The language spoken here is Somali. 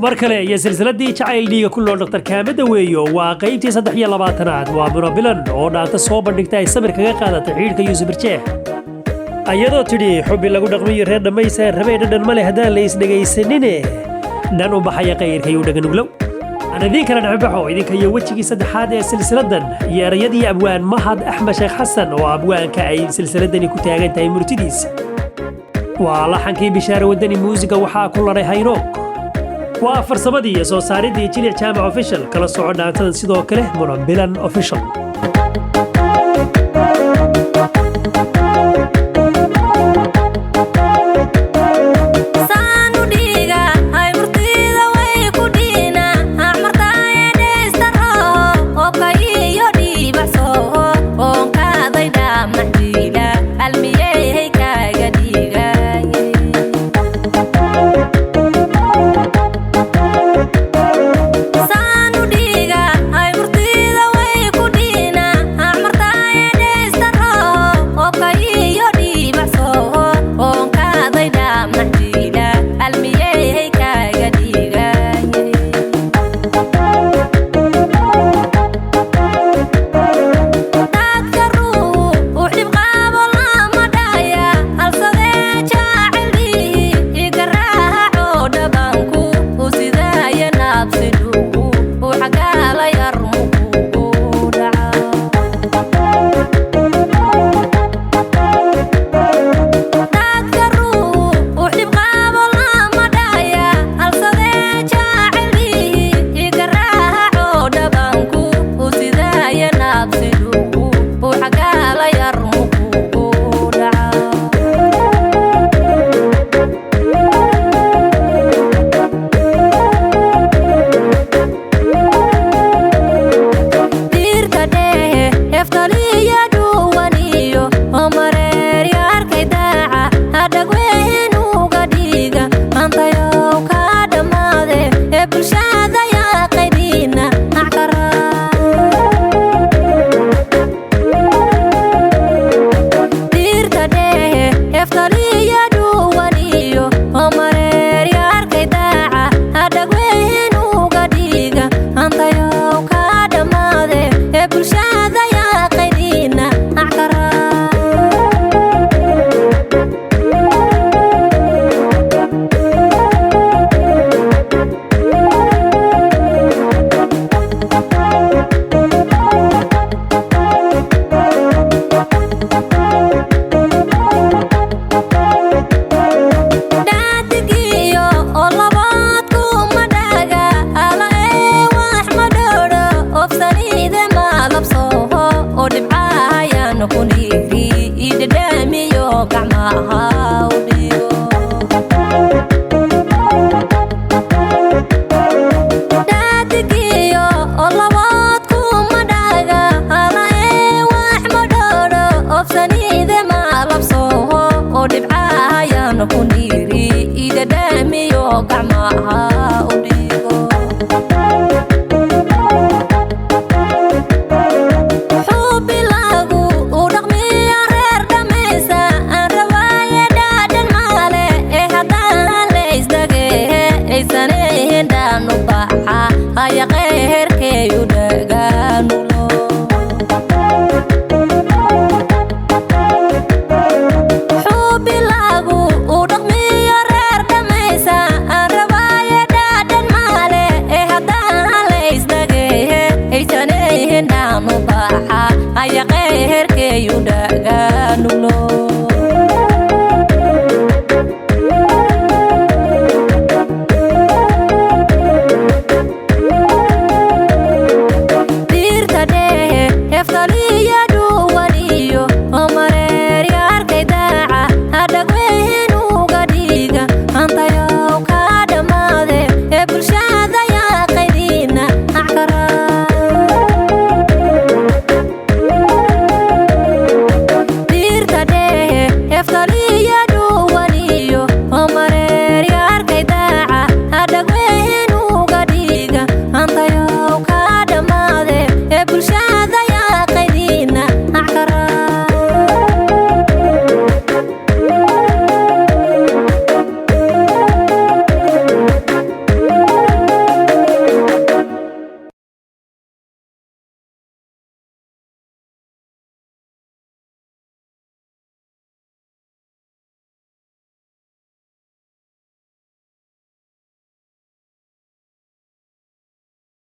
Mar kale iyo silsiladii Jacayl Dhiiga ku loo Dhaktar Kaamada weeyo. Waa qaybtii 23aad. Waa Muno Bilan oo dhaanta soo bandhigta ay samir kaga qaadatay xidhiidhka Yuusuf Birjeex, ayadoo tidhi: "Xubbi lagu dhaqmiyo reer dhammaysa rabee, dhadhan male haddaan la isdhegaysanine, dhan u baxaya qayrka yuu dhaganuglow." Aan idiin kala dhexbaxo idinka iyo wejigii saddexaad ee silsiladan iyo erayadii abwaan Mahad Axmed Sheekh Xasan, oo abwaanka ay silsiladani ku taagan tahay murtidiisa. Waa laxankii Bishaare Wadani, muusiga waxaa ku ladhay Haynoog, waa farsamadii iyo soo saaridii Jilic Jaamac Official. Kala soco dhaantadan sidoo kale Munabilan Official. Saanu dhiiga hay murtida way ku dhiina acmartaaye dheystaro obka iyo dhiibacsoho oonkaaday dhaamaxdiila almiyeyhay kaaga dhiigaye. Saanu dhiiga hay murtida way ku dhiina acmartaaye dheystaro obka iyo dhiibacsoho oonkaaday dhaamaxdiila almiyeyhay kaaga dhiigaye. Dadka ruu u dhibqaabo lama dhaya halsadee jaaceldhihi igaraaco dhabanku u sidaaya naabsidhugu u xagaala yarmukugu dhaca. Dadka ruu u dhibqaabo lama dhaya halsadee jaaceldhihi igaraaco dhabanku u sidaaya naabsidhugu u xagaala yarmukugu dhaca. Diirka dhehe heftaliya dhuwaniyo oo mareerya arkay daaca hadhagweynuga dhiiga maantayow ka dhammaade ee bulshada yaa qaydhiina ackara. Diirka dhehe heftaliya dhuwaniyo oo mareerya arkay daaca hadhagweynuga dhiiga maantayow ka dhammaade ee bulshada yaa qaydhiina ackara. Dhaadigiyo oo labaad kuma dhaga ala ee wax madhoodho ofsaniide maalabsooho oo dhibcahayan ku dhiiri idhadhaamiyo gacmaha u dhigo. Dhaadigiyo oo labaad kuma dhaga ala ee wax madhoodho ofsaniide maalabsooho oo dhibcahayan ku dhiiri idhadhaamiyo gacmaha u dhigo. Xubilagu u dhaqmiya reer dhammaysa aan rawaaye dhaadhan maale ee haddaan la isdhagee aysan.